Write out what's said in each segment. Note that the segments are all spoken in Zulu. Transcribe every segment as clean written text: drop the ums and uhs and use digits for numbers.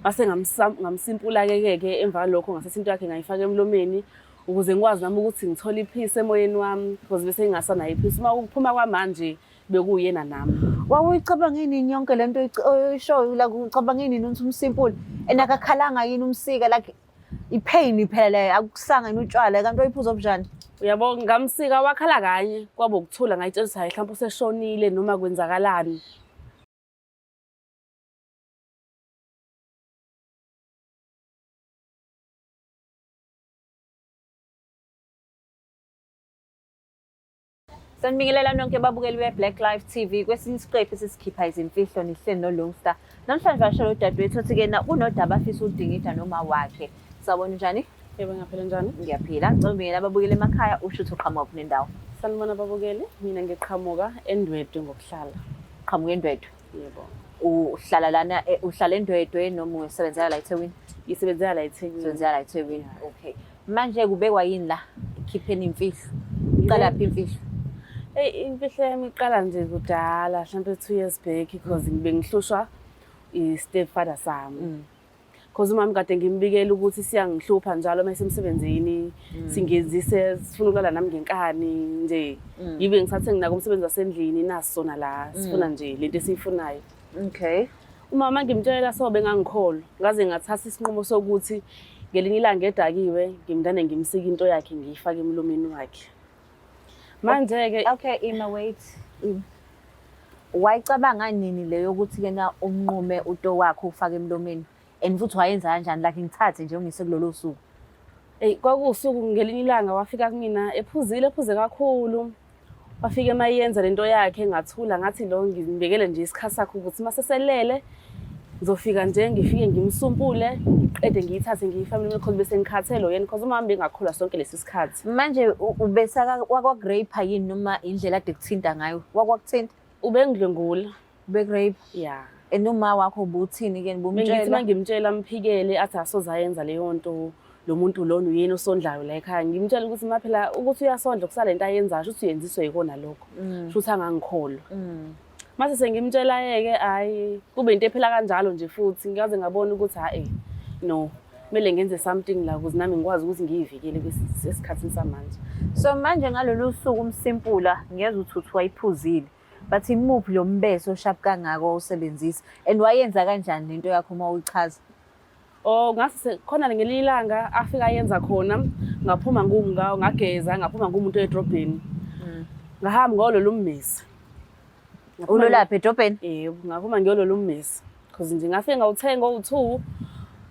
Mase ngamsimpula-ke ke emva kwalokho ngathatha into yakhe ngayifaka emlomeni ukuze ngikwazi nami ukuthi ngithole iphisi emoyeni wami because bese ngingasanayo iphisi. Uma ukuphuma kwamanje bekuwuyena nami. Wawuyicabanga yini yonke le nto oyishoyo like ucabanga yini ukuthi umsimpule and akakhalanga yini umsika like i-pain phela leyo akusanga yini utshwala kanti wayiphuza obunjani? Uyabo ngamsika wakhala kanye kwaba ukuthula ngayitshela ukuthi hhayi mhlawumbe useshonile noma kwenzakalani. Sanibingelela nonke babukeli be-Black Life TV kwesinye isiqephu esisikhipha izimfihlo nihleli noLungster. Namhlanje vashela udadewethu othi kena kunodaba afisa ukudingida noma wakhe. Sawubona njani? Yebo ngiyaphila njani? Ngiyaphila. Ngicela ubingelela ababukeli emakhaya usho ukuthi uqhamuka kuphi nendawo. Sanibona babukeli, mina ngiqhamuka eNdwedwe ngokuhlala. Qhamuka eNdwedwe. Yebo. Uhlala lana uhlala eNdwedwe noma usebenzela la eThekwini? Ngisebenzela la eThekwini. Usebenzela la eThekwini. Okay. Manje kubekwa yini la? Ikhipheni imfihlo. Iqala phi imfihlo? Eyi imfihlo yami iqala nje kudala mhlampe 2 years back because ngibe ngihlushwa i-stepfather sami. Because umama kade ngimbikela ukuthi siyangihlupha njalo uma esemsebenzini, singenzise sifuna ukulala nami ngenkani nje. Ngibe ngisathe nginako umsebenzi wasendlini naso sona la sifuna nje lento esiyifunayo. Okay. Umama ngimtshela so bengangikholwa ngaze ngathatha isinqumo sokuthi ngelinye ilanga edakiwe ngimndane ngimsika into yakhe ngiyifake emlomeni wakhe. Manje-ke Okay, Ima wait. Ima. Wayicabanga nini leyo ukuthi kena unqume uto wakho ufake emlomeni? And futhi wayenza kanjani like ngithathe nje ungise kulolo suku. Eyi kwakuwusuku ngelinye ilanga wafika kumina ephuzile ephuze kakhulu. Wafika emayenza lento yakhe ngathula ngathi lo ngimbekele nje isikhathi sakhe ukuthi uma seselele ngizofika nje ngifike ngimsumpule ngiqede ngiyithathe ngiyifake emlomeni cause bese ngikhathele yena cause umama bengakholwa sonke lesi sikhathi. Manje ubesaka wakwagrape yini noma indlela ade kuthinta ngayo? Wakwakuthinta? Ubengidlwengula. Ubegrape? Yeah. And uma wakho ubuthini ke Bengithi bumtshela? uma ngimtshela amphikele athi asoze ayenza leyo nto lo muntu lona uyena osondlayo la ekhaya. Ngimtshela ukuthi ma phela ukuthi uyasondla kusale nto ayenzayo shuthi uyenziswe yikona lokho. Shuthi angangikholwa. Mase sengimtshela-ke hhayi kube into ephela kanjalo nje futhi ngaze ngabona ukuthi hhayi no kumele ngenze something la ukuze nami ngikwazi ukuthi ngiyivikele esikhathini samanje. So manje ngalolu suku umsimpula ngiyezwa ukuthi uthi wayiphuzile. But imuphi lo mbeso osharp kangaka owusebenzisa and wayenza kanjani lento yakho uma uyichaza? Oh ngase khona ngelinye ilanga afika ayenza khona ngaphuma ngageza ngaphuma ngumuntu edrobheni. Ngahamba ngolola ummese. Ulolaphi edrobheni? Yebo, ngaphuma ngiyolola ummese. Because nje ngafike ngawuthenga owu-2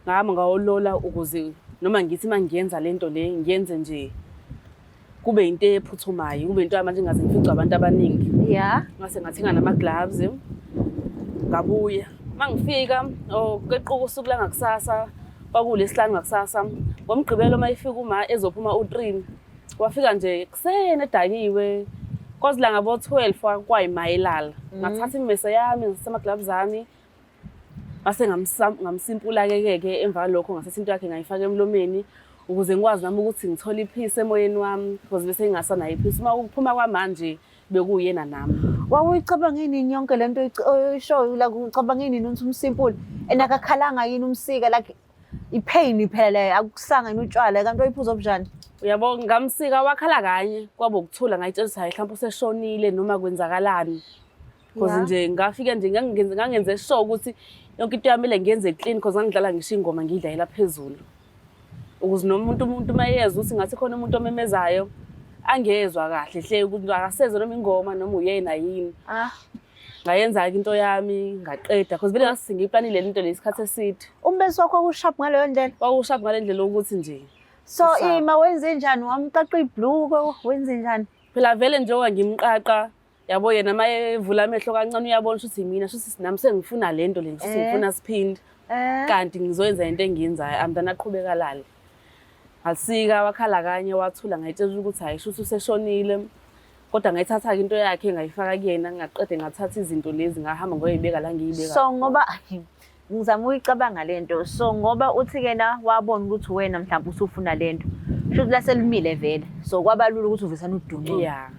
ngahamba ngawolola ukuze noma ngithi uma ngiyenza lento le ngiyenze nje kube into ephuthumayo, kube into yamanje ngaze ngificwe abantu abaningi. Yeah. Ngase ngathenga nama-gloves ngabuya. Uma ngifika oh kequka usuku langakusasa kwakuwulesihlanu ngakusasa ngoMgqibelo uma efika uma ezophuma u-3 wafika nje ekuseni edakiwe kwazi la ngabo-12 kwayimayelala. Ngathatha imimese yami ngathatha ama-gloves ami mase ngamsimpula-ke ke emva kwalokho ngathatha into yakhe ngayifaka emlomeni ukuze ngikwazi nami ukuthi ngithole iphisi emoyeni wami because bese ngingasanayo iphisi. Uma ukuphuma kwamanje bekuwuyena nami. Wawuyicabanga yini yonke lento oyishoyo like ucabanga yini ukuthi umsimpule and akakhalanga yini umsika like i-pain phela leyo akusanga yini utshwala kanti wayiphuza obunjani? Uyabo ngamsika wakhala kanye kwaba ukuthula ngayitshela ukuthi hhayi mhlawumbe useshonile noma kwenzakalani. Because nje ngafika nje ngangenze sure ukuthi yonke into yami le ngiyenze clean because ngangidlala ngisho ingoma ngiyidlalela phezulu. Ukuze noma umuntu uma eyezwa ukuthi ngathi khona umuntu omemezayo angezwa kahle hle ukuthi akasezwa noma ingoma noma uyena yini. Ah. Ngayenza-ke into yami ngaqeda because vele ngase ngiyiplanile le nto le isikhathi eside. Umbesi wakho wakusharp ngaleyo ndlela? Kwakusharp ngale ndlela yokuthi nje. So ima wenze njani? Wamqaqa ibhluko wenze njani? Phela vele njengoba ngimqaqa yabo yena uma evula amehlo kancane uyabona ukuthi mina shuthi nami sengifuna le nto le shuthi ngifuna siphinde. Kanti ngizoyenza into engiyenzayo amntana aqhubeka alale. Ngasika wakhala kanye wathula ngayitshela ukuthi hhayi shuthi useshonile. Kodwa ngayithatha-ke into yakhe ngayifaka kuyena ngaqede ngathatha izinto lezi ngahamba ngoyibeka la ngiyibeka. So ngoba ngizama ukuyicabanga le nto so ngoba uthi kena wabona ukuthi wena mhlawumbe usufuna le nto shuthi laselimile vele so kwaba lula ukuthi uvesane udunce. Yeah.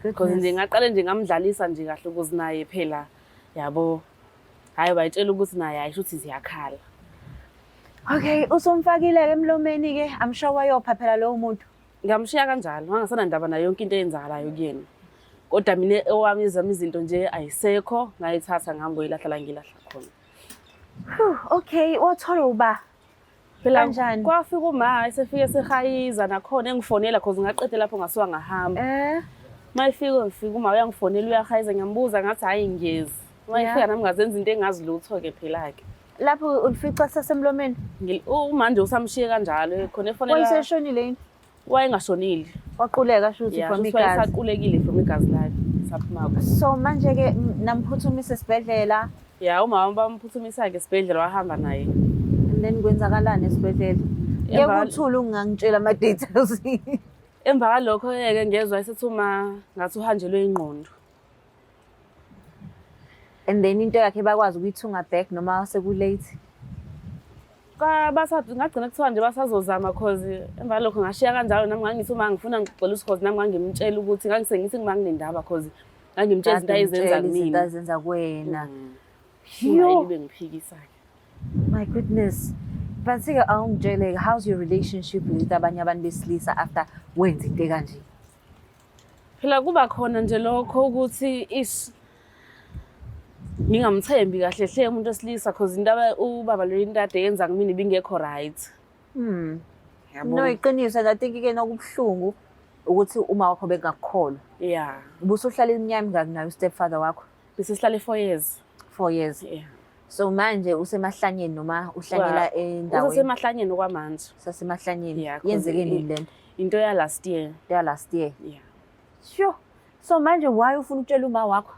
Because nje ngaqale nje ngamdlalisa nje kahle ukuze naye phela yabo. Hhayi wayitshela ukuthi naye hhayi shuthi ziyakhala. Okay, usumfakile-ke emlomeni-ke, I'm sure wayopha phela lowo muntu. Ngamshiya kanjalo, ngangasenandaba nayo yonke into eyenzakalayo kuyena. Kodwa mina owami ezami izinto nje ayisekho, ngayithatha ngihamba uyilahla la ngilahla khona. Whew, okay, wathola uba? Phela Kanjani? kwafika uma esefike sehayiza nakhona engifonela cause ngaqede lapho ngasuka ngahamba. Eh, Uma efika ngifika uma uyangifonela uyahayiza ngiyambuza ngathi hhayi ngiyezi. Uma Yeah. efika nami ngazenza into engazi lutho-ke phela-ke. Lapho ulifica sasemlomeni. Uma nje usamshiye kanjalo khona efonela Wayeseshonile yini? Wayengashonile. Waquleka shuthi Yeah, from shuthi igazi. Wayesaqulekile from igazi lakhe. Saphuma. So manje ke namphuthumisa esibhedlela. Yeah, umama bamphuthumisa-ke esibhedlela wahamba naye. And then kwenzakalani esibhedlela? Ngeke uthule ungangitshela ama details. Emva kwalokho-ke ngezwa esethi uma ngathi uhanjelwe ingqondo. And then into yakhe bakwazi ukuyithunga back noma seku-late? Ngagcina kuthiwa nje basazozama cause emva kwalokho ngashiya kanjalo nami ngangithi uma ngifuna ngixoxela ukuthi cause nami ngangimtshela ukuthi ngangisengithi ngima nginendaba cause ngangimtshela izinto ayezenza Izinto kumina. azenza kuwena. Yo. Bengiphikisa-ke. My goodness. But-ke awungitshele, how's your relationship with abanye abantu besilisa after wenza into ekanje? Phela kuba khona nje lokho ukuthi ish ngingamthembi kahle hle umuntu wesilisa cause into ubaba lo into ade yenza kumina ibingekho right. Yabo. No, iqiniso, and I think ke nokubuhlungu ukuthi uma wakho bengakukholwa. Yeah. Ubusuhlala iminyaka emingaki naye stepfather wakho? Bese sihlale 4 years. 4 years. Yeah. So manje usemahlanyeni noma uhlanyela endaweni? Usemahlanyeni okwamanje. Usasemahlanyeni. Yeah, 'cause Yenzeke nini lento? Into ya last year. Into ya last year. Yeah. Sure. So manje why ufuna ukutshela uma wakho?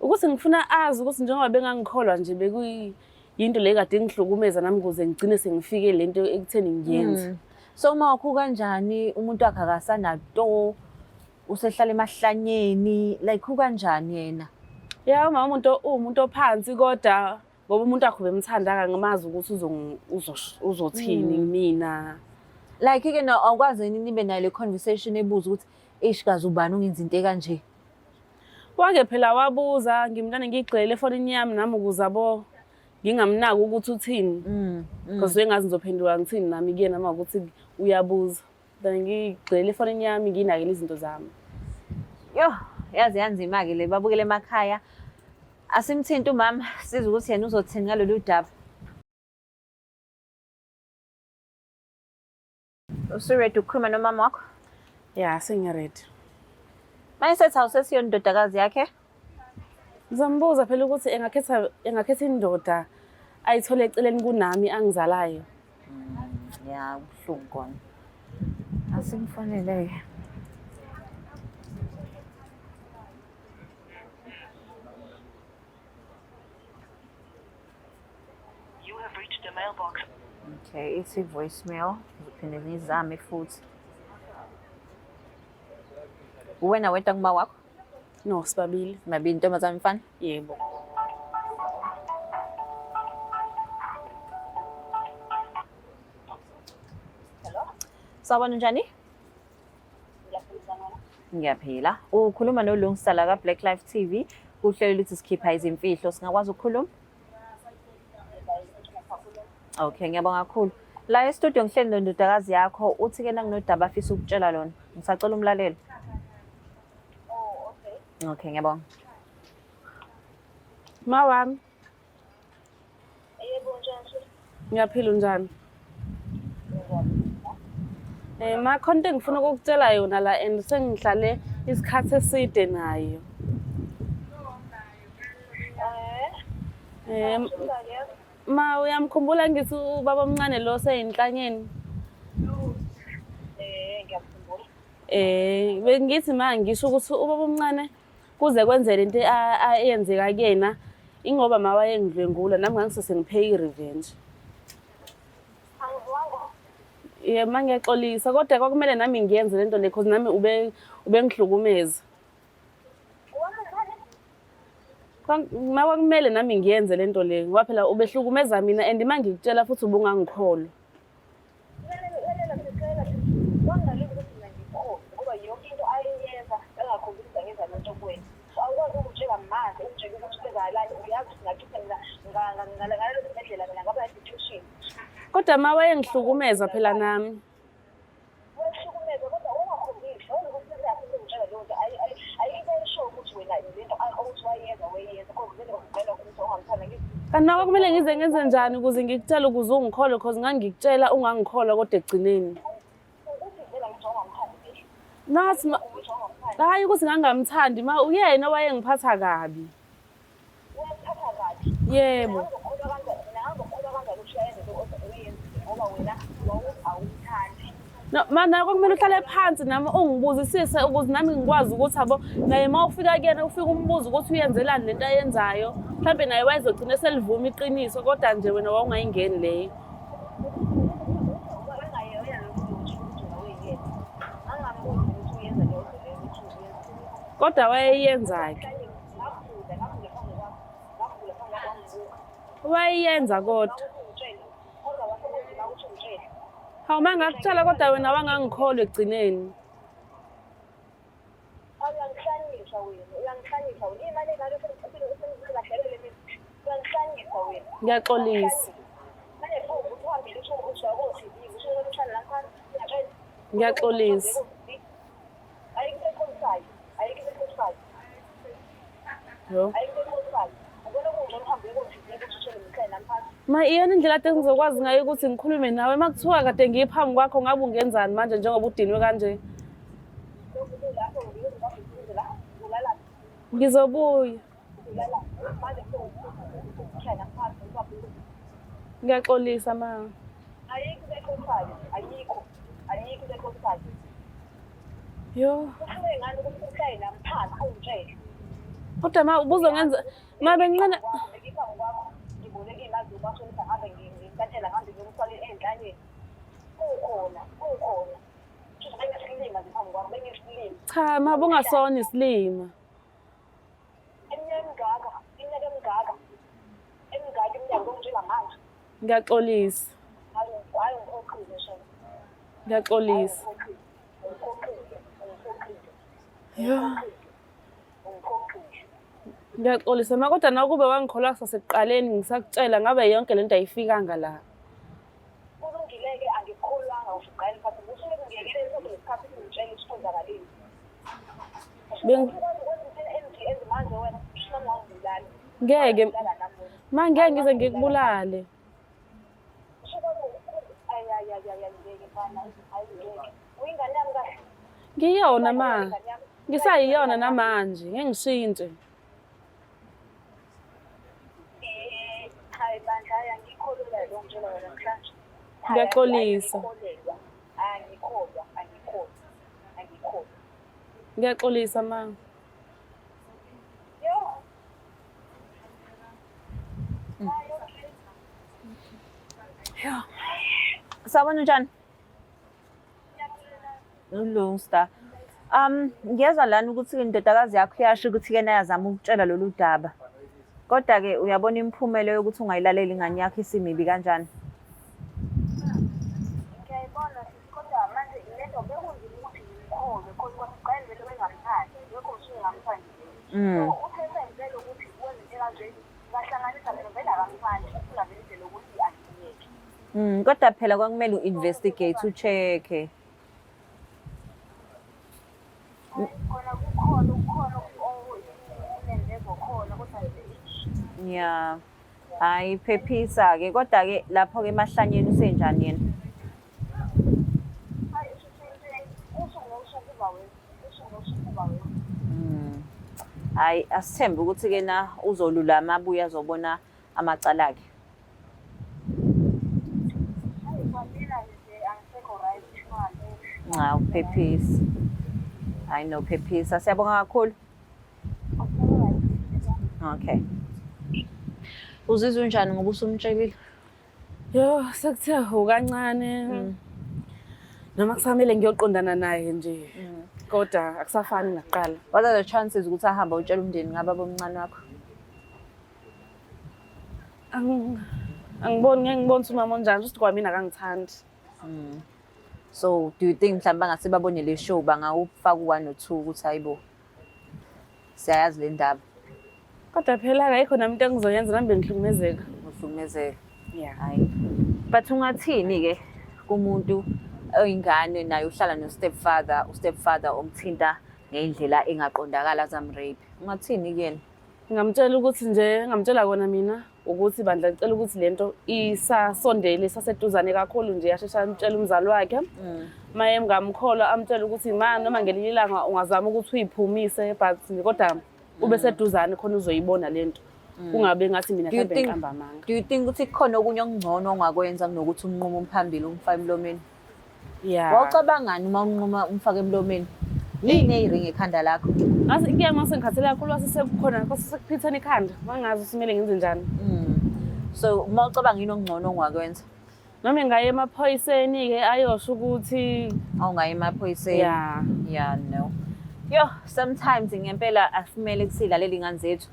Ukuthi ngifuna azi ukuthi njengoba bengangikholwa nje bekuyinto le kade ngihlukumeza nami ukuze ngigcine sengifike lento ekutheni ngiyenze. So uma wakho kanjani umuntu wakhe akasanato usehlala emahlanyeni like ukanjani yena? Yeah, uma umuntu ophansi kodwa ngoba umuntu wakhe ubemthanda akangamazi ukuthi uzothini mina. Like ke no awukwazi yini nibe nayo le conversation ebuza ukuthi eish kazi ubani ungenza into ekanje? Wake phela wabuza ngimntana ngigxilele efonini yami nami ukuze abo ngingamnaki ukuthi uthini. Because wengazi ngizophendula ngithini nami kuyena uma ukuthi uyabuza. Then ngigxilele efonini yami nginakele izinto zami. Yo, yazi yanzima ke le babukele emakhaya. Asimthinte umama siza ukuthi yena uzothini ngalolu daba. Usuready ukukhuluma nomama wakho? Yeah, sengiready. Manje sethi awusesiyona indodakazi yakhe? Ngizombuza phela ukuthi engakhetha indoda ayithole eceleni kunami angizalayo. Ya, kubuhlungu kona. Asimfonele-ke. You have reached the mailbox. Okay, ithi voicemail. Ngizophinde ngizame futhi. Uwena wedwa kuma wakho? No, sibabili. Mabili intombazane mfana? Yebo. Sawubona njani? Ngiyaphila. Ukhuluma noLungisa la ka-Black Life TV. Kuhlelo lithi sikhipha izimfihlo. Singakwazi ukukhuluma? Okay, ngiyabonga kakhulu. La e-studio ngihleli nendodakazi yakho, uthi ke nanginodaba afisa ukutshela lona. Ngisacela umlalelo. Oh, okay. Okay, ngiyabonga. Ma wami. Yebo, njani? Ngiyaphila unjani? Ma khona into engifuna ukukutshela yona la and sengihlale isikhathi eside nayo. Ma uyamkhumbula ngithi ubaba omncane lo oseyinhlanyeni? Ngiyakhumbula. Bengithi ma ngisho ukuthi ubaba omncane kuze kwenzele into eyenzeka kuyena ingoba ma wayengidlwengula nami ngangisese ngipheke i-revenge. Yebo, ma ngiyaxolisa kodwa kwakumele nami ngiyenze lento le cause nami ubengihlukumeza. Ma kwakumele nami ngiyenze lento le ngoba phela ubehlukumeza mina and ma ngikutshela futhi ubungangikholwa. Ukwazi ukutshela manje, ungitshele ukuthi kwenzakalani, uyazi ukuthi ngachitha mina ngalelo sibhedlela mina ngaba depression. Kodwa ma wayengihlukumeza phela nami. Wehlukumeza kodwa ungakhombisi, wawunokuthi yakho ungitshela leyo nto ayikho ayisho ukuthi wena lento ukuthi wayenza wayenza kodwa vele ngicela ukuthi ungamthanda ngithi. Kanti nawe kumele ngize ngenze njani ukuze ngikutshele ukuze ungikholwe cause ngangikutshela ungangikholwa kodwa ekugcineni. Ukuthi vele ngithi ungamthandi vele. Nathi ma Ukuthi ungamthandi. Hayi ukuthi ngangamthandi ma uyena owayengiphatha kabi. Uyakuphatha kabi. Yebo. Ngangizokholwa kanjani mina ngangizokholwa kanjani ukuthi uyayenza into oyenzile ngoba wena wawuthi awumthandi. No, ma nawe kwakumele uhlale phansi nami ungibuzisise ukuze nami ngikwazi ukuthi abo naye uma ufika kuyena ufike umbuze ukuthi uyenzelani lento ayenzayo. Mhlawumbe naye wayezogcina eselivuma iqiniso kodwa nje wena wawungayingeni leyo. Ngoba bengayona lokhu ukuthi wena uyenza. Ngangambuzi ukuthi uyenza leyo nto leyo ukuthi uyenza. Kodwa wayeyenza-ke. Ngakugula, ngakugula phambi kwakho. Ngakugula phambi kwakho wangibuka. Wayeyenza kodwa. Ukuthi ungitshele. Kodwa wasekunzima ukuthi ungitshele. Hawu ma ngakutshela kodwa wena wangangikholwa ekugcineni. Uyangihlanyisa wena, uyangihlanyisa wena. Imali engaka sengilahlelele mina. Uyangihlanyisa wena. Ngiyaxolisa. Manje pho ukuthi uhambile usho ukuthi uyakothi usho ukuthi uhlala lapha uyatshela. Ngiyaxolisa. Ayikho into eqondisayo. Ayikho into eqondisayo. Yo. Ayikho into eqondisayo. Ubona kungcono uhambe uyekothi ukuthi uthole ngihlale nami phansi. Ma iyona indlela ade ngizokwazi ngayo ukuthi ngikhulume nawe uma kuthiwa kade ngiphambi kwakho ngabe ungenzani manje njengoba udinwe kanje. Lokhu kulapho ngizokwazi la ulala Ngizobuya. ulala manje sewuhlala nami phansi uhambe. Ngiyaxolisa ma. Ayikho into eqondisayo. Ayikho. Ayikho into eqondisayo. Yo. Ufune ngani ukuthi uhlale nami phansi ungitshele. Kodwa ma ubuzongenza ma benginqena Ngiphambi kwakho ngiboleka iy'mali zomashonisa ngabe ngikatshela ngihambe ngiyomthwala ey'nhlanyeni. Kukhona, kukhona. Shuthi bengisilima nje phambi kwakho, bengisilima. Cha ma bungasona isilima. Iminyaka emingaka, iminyaka emingaka, emingaka iminyaka njengamanje. Ngiyaxolisa. Hayi, hayi ngiphoxile shame. Ngiyaxolisa. Ngiphoxile, ngiphoxile, ngiphoxile, Yo. ngiphoxile. Ngiyaxolisa ma kodwa nawe kube wangikholwa kusasekuqaleni ngisakutshela ngabe yonke lento ayifikanga la. Kulungile-ke angikukholwanga usuqala phansi. Usuke ngiyekelele sonke lesikhathi ungitshela ukuthi kwenzakaleni. Beng- Manje wena usho ngangibulala. Ngeke Ngibulala nami wena. ma ngeke ngize ngikubulale. Uyingane yami kahle. Ngiyona ma. Ngisayiyona namanje, ngeke ngishintshe. Eh, hayi bandla, hayi angikholelwa lo ngitshela wena namhlanje. Ngiyaxolisa. Angikholelwa, angikholwa, angikholwa, angikholwa. Ngiyaxolisa ma. Yo. Sawubona njani? Ulungsta. Ngiyezwa lana ukuthi indodakazi yakho iyasho ukuthi ke nayazama ukutshela lolu daba. Kodwa ke uyabona imiphumela yokuthi ungayilaleli ingane yakho isimibi kanjani? Ngiyayibona sisi, kodwa manje lento bekunzima ukuthi ngikholwe khona kwasiqale vele bengamthandi, yikho usungamthandi. So uthe sengitshela ukuthi wenza into kanje, ngahlanganisa mina vele akamthandi, ufuna vele indlela yokuthi angiyeke. Kodwa phela kwakumele u-investigate, u-check-e. Khona kukhona kukhona unendezo khona kodwa nje Yeah. Hayi phephisa ke kodwa ke lapho ke emahlanyeni usenjani yena? hayi usuku nosuku uba wena, usuku nosuku uba wena. Hayi asithembe ukuthi ke na uzolulama abuye azobona amacala akhe. Hayi kwamina nje angisekho right manje. Cha uphephisa. Hayi no phephisa. Siyabonga kakhulu. Okay. Uzizwa unjani ngoba usumtshelile? Yo, sekuthe hu kancane. Noma kusamele ngiyoqondana naye nje. Kodwa akusafani nakuqala. What are the chances ukuthi ahambe utshela umndeni ngababa omncane wakho? Angiboni ngeke ngibone ukuthi umama onjani ukuthi kwamina akangithandi. So do you think mhlawumbe bangase babone le show bangawufaka u-1 no 2 ukuthi hayibo. Siyayazi le ndaba. Kodwa phela ayikho nami into engizoyenza, nami bengihlukumezeka. Uhlukumezeka. Yeah. Hayi. But ungathini-ke kumuntu oyingane naye uhlala no-stepfather, u-stepfather omthinta ngendlela engaqondakala azam-rape? Ungathini kuyena? Ngingamtshela ukuthi nje, ngingamtshela kona mina ukuthi bandla, ngicela ukuthi lento isasondele, isaseduzane kakhulu nje, asheshe amtshele umzali wakhe. Maye ngamkholwa, amtshele ukuthi ma noma ngelinye ilanga ungazama ukuthi uyiphumise, but kodwa ube seduzane khona uzoyibona lento. Kungabe ngathi mina Do you mhlawumbe ngiqamba amanga. Do you think ukuthi kukhona okunye okungcono ongakwenza kunokuthi umnqume umphambili umfake emlomeni? Yeah. Wawucabangani uma unquma umfake emlomeni? Yini eyiringa ekhanda lakho? Ngathi inkinga mase ngikhathele kakhulu, kwase sekukhona kwase sekuphithene ikhanda. Mangazi ukuthi kumele ngenze njani. So uma ucabanga yini okungcono ongakwenza? Noma ngaye emaphoyiseni-ke ayosho ukuthi Awungayi emaphoyiseni. Yeah. Yeah, no. Yo, sometimes ngempela asimele kusilalele ingane zethu.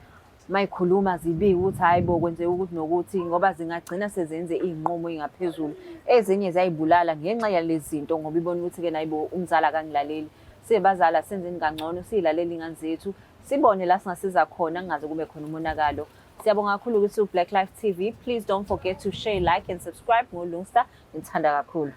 Mayikhuluma zibike ukuthi hayi bo, kwenzeka ukuthi nokuthi, ngoba zingagcina sezenze iy'nqumo ey'ngaphezulu. Ezinye ziyayibulala ngenxa yalezi zinto ngoba ibona ukuthi-ke nayibo umzali akangilaleli. Sibazala senzeni kangcono, siyilalele iy'ngane zethu, sibone la singasiza khona kungaze kube khona umonakalo. Siyabonga kakhulu ukuthi u-Black Life TV. Please don't forget to share, like and subscribe ngoLungsta. Ngithanda kakhulu.